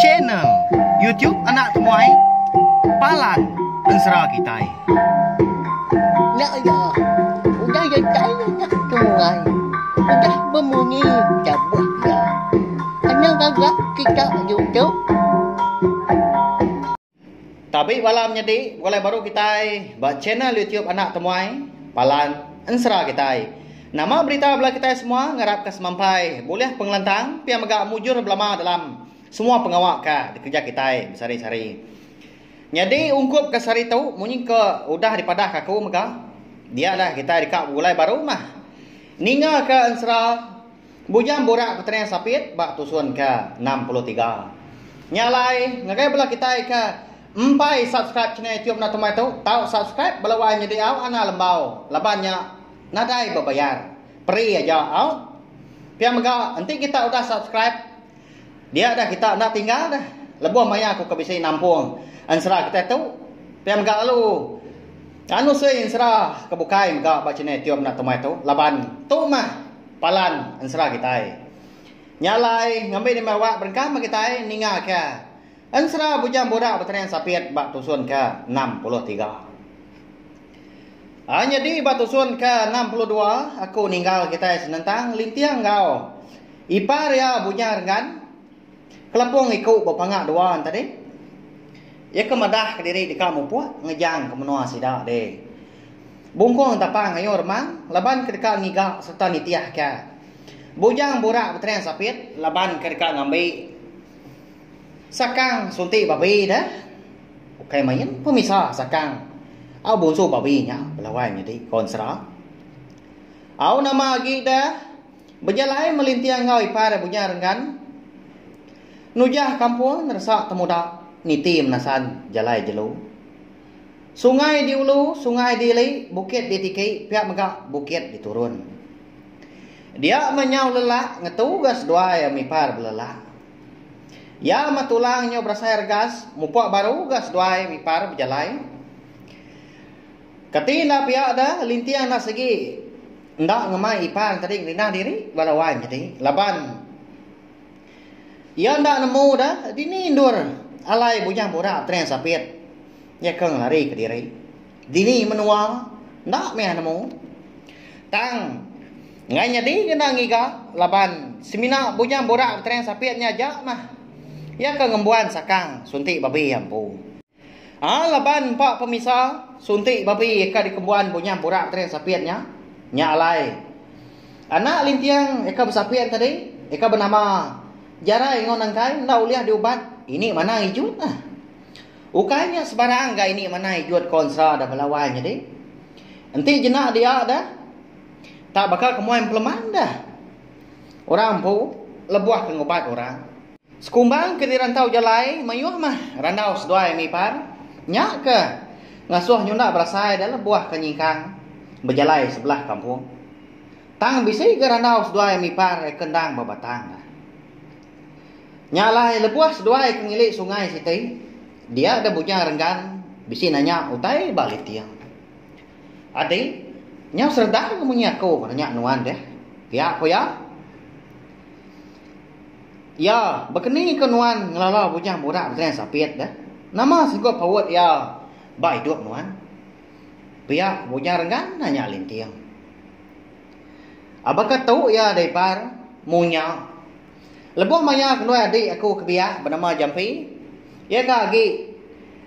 Channel YouTube Anak Temuai Palan Ensera Kitai. Nya iya, udah datai Anak Temuai, udah bemunyi tabuh iya. Anang gaga kita ditu. Tabi bala menyedi begulai baru kitai ba channel YouTube Anak Temuai Palan Ensera Kitai. Nama berita bala kitai semua ngarap ka semampai bulih pengelantang pia mega mujur belama dalam semua pengawa ka dikereja kitai besehari-sehari. Nyadi ungkup ka sehari tu munyi ke udah dipadah ka aku mega dia dah kitai deka begulai baru mah ninga ka ensera Bujang burak peterang sapit ba tusun ke 63. Nya alai, ngagai bala kitai ke empai subscribe channel YouTube enda temai tu, tau subscribe bala wai nyadi au ana lembau laban nya nadai bebayar. Peri aja au. Pia mega enti kita udah subscribe dia dah kita enda tinggal dah lebuh maya aku ke bisi nampung ensera kitai tu. Pia mega lalu anu sui ensera ke bukai mega ba channel YouTube enda temai tu laban tu mah Palan ensera kitai. Nya alai ngambi nembiak awak berengkah meh kitai ninga ke ensera Bujang Burak Beterang Sapit ba tusun ke 63. A nyadi ba tusun ke 62 aku ninggal kitai senentang Linting enggau ipar iya Bujang Renggan Kelapung iku bepanga dua enti tadi. Iya ke madah kediri deka mupuk ngejang ke menua sida deh. Bungkung tapang ayu remang laban ke deka ngiga sereta nitihka Bujang Burak beterang sapit laban ke deka ngambi sakang sunti babi deh. Ukai main pemisa sakang au bunsu babi nya belawai nyadi konsera. Au nama agi deh bejalai melinting enggau ipar Bujang Renggan nujah kampung neresa temuda niti menasan jalai jelu. Sungai di ulu, sungai di ili, bukit di tiki, pia mega bukit di turun. Dia meh nyau lelak ngetu ga seduai mipar belelak. Iya meh tulang nyau berasai regas, mupok baru ga seduai mipar bejalai. Keti enda pia da, linting enda sigi enda ngemai ipar tadi ngerindah diri bala wai nyadi laban Iya enda nemu da dini endur alai Bujang Burak Terang Sapit iya ke ngelari kediri. Dini menua enda mih nemu. Tang enggai nyadi ke enda ngiga laban semina Bujang Burak Terang Sapit nya aja mah iya ke ngembuan sakang sunti babi iya empu. Aa laban empa pemisa sunti babi ke dikembuan Bujang Burak Terang Sapit nya, nya alai Anak Lintiang eka besapit tadi, eka benama Jarai enggau Nangkai enda ulih diubat ini manang ijut ah. Ukai nya sebarang ga ini manang ijut ko ensera da bala wai nyadi. Enti jena dia dah tak baka ke muai empeleman dah. Orang empu lebuh ke ngubat orang. Sekumbang ke dirantau jalai mayuh mah randau seduai mipar nya ke ngasuh nyunda berasai da lebuh ke nyingkang bejalai sebelah kampung. Tang bisi ga randau seduai mipar ke endang ba batang da. Nya alai lebuh seduai ke ngili sungai siti, dia da Bujang Renggan bisi nanya utai ba Liting. Adi, nyau seredah ke munyi aku nanya nuan deh, pia ku iya. Iya, bekeni ke nuan ngelala Bujang Burak Beterang Sapit deh. Nama sanggup paut iya ba idup nuan? Pia Bujang Renggan nanya Linting. Baka tu iya dipar munya. Lebuh maya kenduai adik aku ke biak benama Jampi, iya ka agi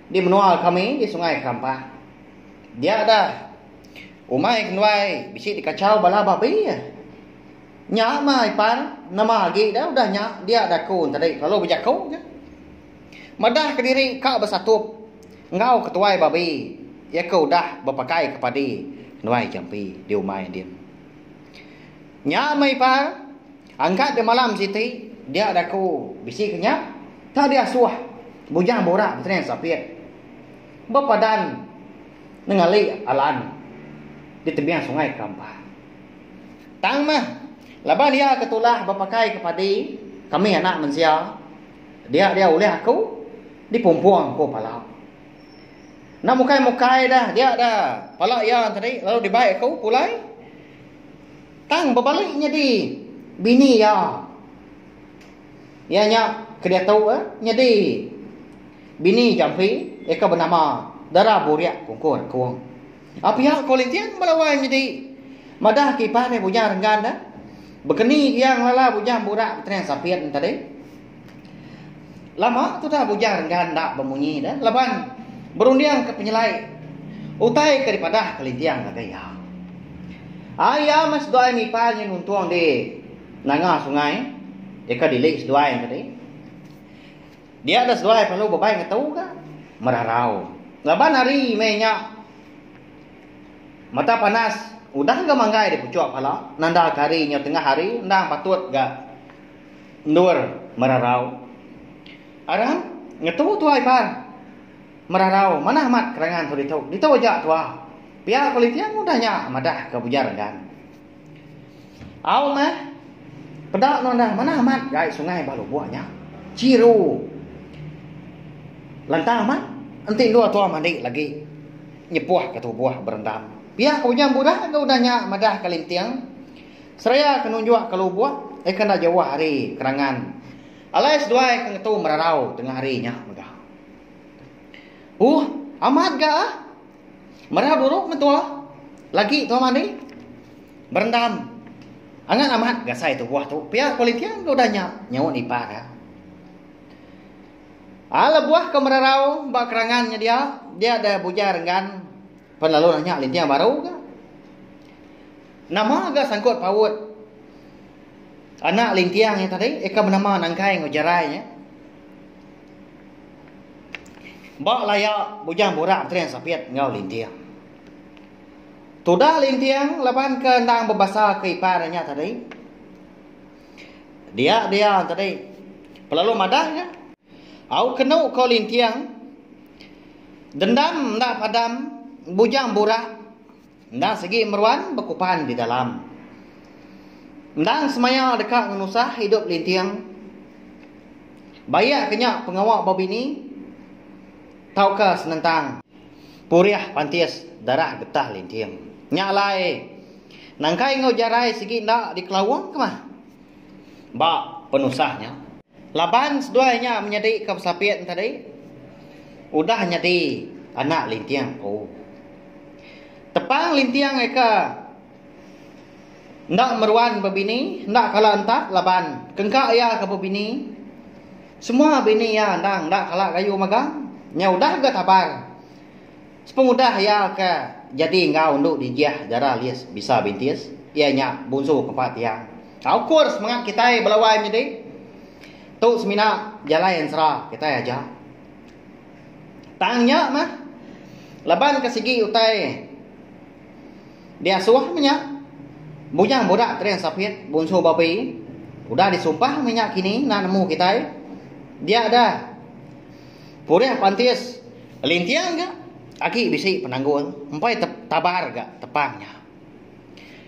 di menua kami di Sungai Kerampah. Dia dah umai kenduai bisi dikachau bala babi. Nya mah ipar nama agi dah udah nya dia dah aku enti kelalu bejaku nya. Madah kediri ka besatup enggau ketuai babi iya ke udah bepakai ke padi nuai jampi di umai din. Nya meh ipar, angkat di malam siti dia daku bisi ke nya tak diasuh bujang burak betening sapit bepadan nengali alan di tebing sungai Kerampah. Tang meh laban iya ke tulah bepakai ke padi kami anak mensia Dia dia ulih aku dipumpung ku pala. Enda mukai-mukai dah dia dah pala iya tadi lalu dibai aku pulai. Tang bebali nyadi bini iya. Iya nya. ke diatu nyadi bini Jampi iya ke benama Dara Burik Kungkur Rekung. Pia ko Linting bala wai nyadi madah ke ipar iya Bujang Renggan dah. Bekeni iya ngelala Bujang Burak beterang sapit ne tadi. Lama tudah Bujang Renggan enda bemunyi dah laban berunding ke penyelai utai ke dipadah ke Linting ngagai iya. Ai iya meh seduai mipar nyin untung di Nanga sungai deka dili seduai nya tadi. Dia da seduai perlu bebai ngetu ka merarau. Laban hari meh nya mata panas udah ga manggai di puchok pala nanda ke hari nyau tengah hari endang patut ga endur merarau. Aram ngetu tuai pan merarau manah amat kerangan tu ditu. Ditu aja tua. Pia ko Liting udah nya madah ka Bujang Renggan. Au meh. Peda nuan dah manah amat gai sungai ba lubok nya. Chiru. Lantang amat enti endur tua mandi lagi nyepuh ke tubuh berendam. Pia ke ujang budak ga udah nya madah ke Linting seraya ke nunjuk ke lubok eh ke enda jauh ari kerangan alai seduai ke ngetu merarau tengah hari nya mega. Huh amat ga ah. Merau dulu meh tua. Lagi tua mandi. Berendam. Angat amat gasai tubuh tu. Pia ko Lintiang ke udah nya nyaut ipar iya. A lebuh ke merarau ba kerangan nya dia, dia deh Bujang Renggan pen lalu nanya Lintiang baru ga. Nama ga sangkut paut anak Lintiang nya tadi eka benama Nangkai enggau Jerai nya. Ba laya Bujang Burak Tering Sapit enggau Linting. Tudah Linting laban ke endang bebasa ke ipar nya tadi. Dia dia tadi pelalu madah nya. Au kenu ko Linting dendam enda padam Bujang Burak endang sigi meruan bekupan di dalam. Endang semaya deka ngenusah idup Linting. Bayak ke nya pengawa bebini tauka senentang purih pantis darah getah linting. Nya alai nangkai enggau jarai sigi enda dikelaung ke mah ba penusah nya. Laban seduai nya menyadi ke besapit ne tadi udah nyadi anak linting empu. Tepang linting eka. Enda meruan bebini, enda kala entap laban kengka iya ke bebini. Semua bini iya endang enda kala gayu magang. Nya udah ga tabar. Sepengudah iya ke jadi enggau endu dijih dara lis bisa bintis, iya nya bunsu kempa tiang. Ukur semengat kitai bala wai menyedi. Tu semina jalai ensera kitai aja. Tang nya mah laban ke sigi utai. Diasuh meh nya. Bujang budak tering sapit bunsu babi. Udah disumpah meh nya kini enda nemu kitai. Dia dah. Purih pantis linting ga agi bisi penanggul empai tabar ga tepang nya.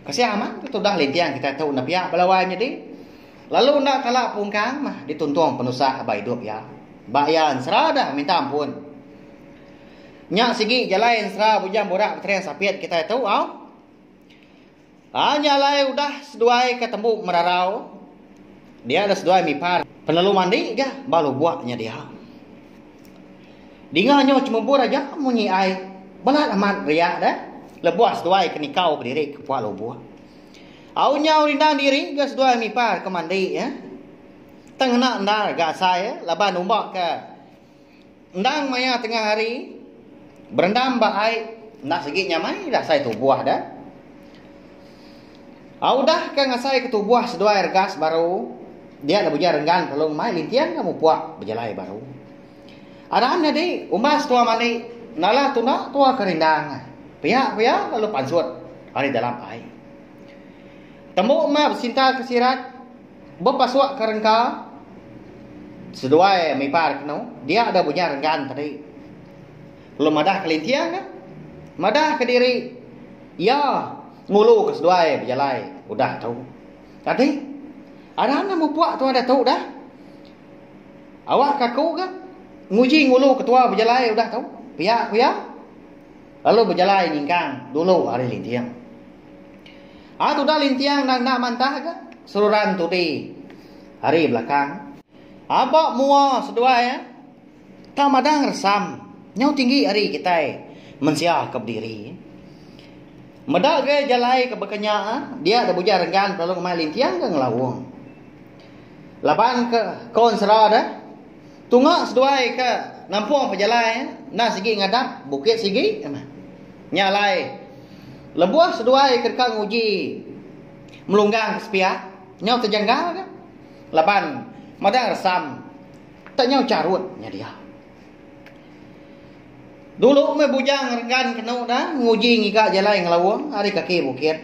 Kasih amat ke tudah linting kitai tu enda pia bala wai nyadi. Lalu enda kala pungkang mah dituntung penusah ba idup iya. Ba iya ensera dah minta ampun. Nya sigi jalai ensera bujang burak betering sapit kitai tu au. Aa nya alai udah seduai ke tembu merarau dia da seduai mipar penelu mandi ga ba lubok nya dia. Dinga nyu chemubur aja munyi ai balat amat riak deh lebuh seduai ke nikau kediri ke puak lubok. Au nyau rindang diri ga seduai mipar ke mandi eh. Tang ngena endar ga asai laban umba ke Endang maya tengah hari, berendam ba ai enda sigi nyamai dah asai tubuh deh. Au udah ke ngasai ke tubuh seduai regas baru, dia enda bujang renggan perlu ngemai linting ke mupuk bejalai baru. Aram nyadi umbas tua mandi nalah tunda tua ke rindang. Pia pia lalu pansut ari dalam ai. Tembu meh besinta ke sirat. Bepasuk ke rengka seduai mipar kenu dia da bunya renggan tadi. Lalu madah ke linting ka madah ke diri iya ngulu ke seduai bejalai udah tu. Tadi aram ne mupuk tua diatu dah. Awak ke aku ga nguji ngulu ke tua bejalai udah tu pia ku iya lalu bejalai nyingkang dulu ari linting. Aa tudah lintiang endang enda mantah ga seruran tudi ari belakang. Aba mua seduai eh. Tang madang resam nyau tinggi ari kitai mensia ke bediri. Meda ge jalai ke baka nya dia da bujang renggan kelalu ngemai linting ke ngelaung. Laban ke ko ensera deh tunga seduai ke nampung pejalai enda sigi ngadap bukit sigi meh. Nya alai lebuh seduai ke deka nguji melunggang ke sepiak nyau tejanggal ke laban madang resam. Tak nyau charut nya dia. Dulu meh bujang renggan kenu da nguji ngiga jalai ngelaung ari kaki bukit.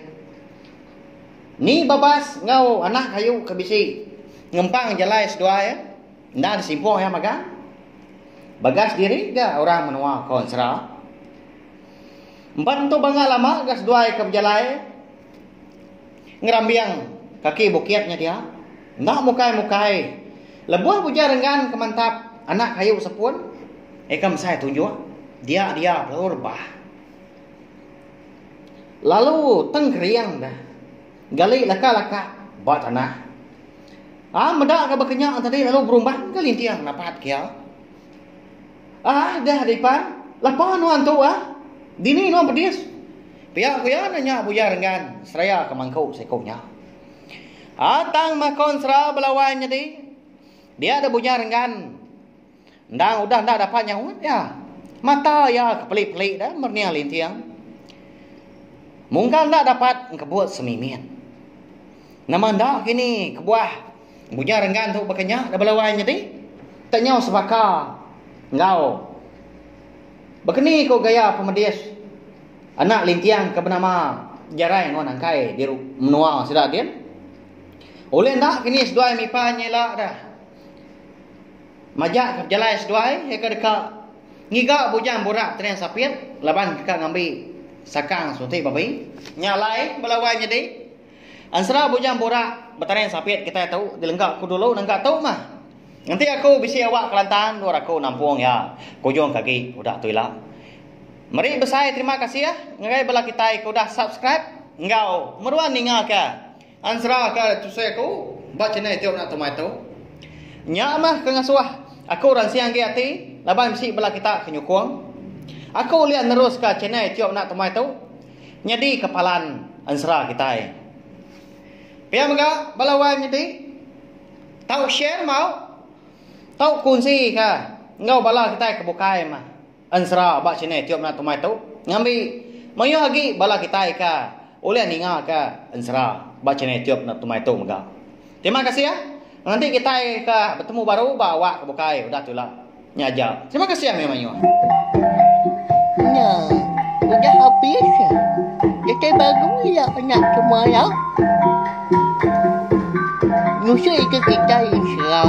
Ni babas enggau anak kayu ke bisi ngempang jalai seduai enda disimpung iya magang. Bagas diri ga orang menua ko ensera. Empat entu banga lama ga seduai ke bejalai ngerambing kaki bukit nya dia. Enda mukai-mukai lebuh bujang renggan ke mantap anak kayu sepun eka mesai tunjuk dia dia lalu rebah. Lalu tengkering dah gali laka-laka ba tanah. Aa meda ka baka nya tadi lalu berumbang ke linting napat ke iya. Aa dah dipan lapa nuan tu ah dini nuan pedis. Pia ku iya nanya Bujang Renggan seraya ke mangku siku nya. Atang makon sera belawai nyadi dia da Bujang Renggan endang udah enda dapat nyaut iya. Mata iya ke pelik-pelik da merening linting. Mungkal enda dapat engkebut semimit. Nama enda kini kebuah Bujang Renggan tu baka nya da belawai nyadi tak nyau sebaka enggau baka ni ku gaya pemedis. Anak Lintiang ke benama Jarai enggau Nangkai di menua sida din. Ulih enda kini seduai mipa nyila dah. Majak ke pejalai seduai iya ke deka ngiga bujang burak tering sapit laban deka ngambi sakang sunti babi. Nya alai bala wai nyadi ensera bujang burak betaring sapit kitai tu dilengka ku dulu nengka tu mah. Enti aku bisi awak kelantang endur aku nampung iya kujung ke agi udah tu ila. Meri besai terima kasih ngagai bala kitai ke udah subscribe enggau meruan ninga ke ensera ke tusui aku ba channel youtube enda tumai tu. Nya mah ke ngasuh aku ransing agi ati laban bisi bala kita ke nyukung aku ulih neruska channel youtube enda tumai tu nyadi ke palan ensera kitai. Pia mega bala wai menyedi tau share mau tau kunsi ka enggau bala kitai ke bukai mah. Ensera ba channel youtube enda tumai tu ngambi mayuh agi bala kitai ka ulih ninga ka ensera ba channel youtube enda tumai tu mega. Terima kasih nganti kitai ka betemu baru ba awak ka bukai udah tu ila. Nya aja. Terima kasih mayuh mayuh. Nya udah habis. Datai baru ila anak semua ila. Nusui ke kitai ensera.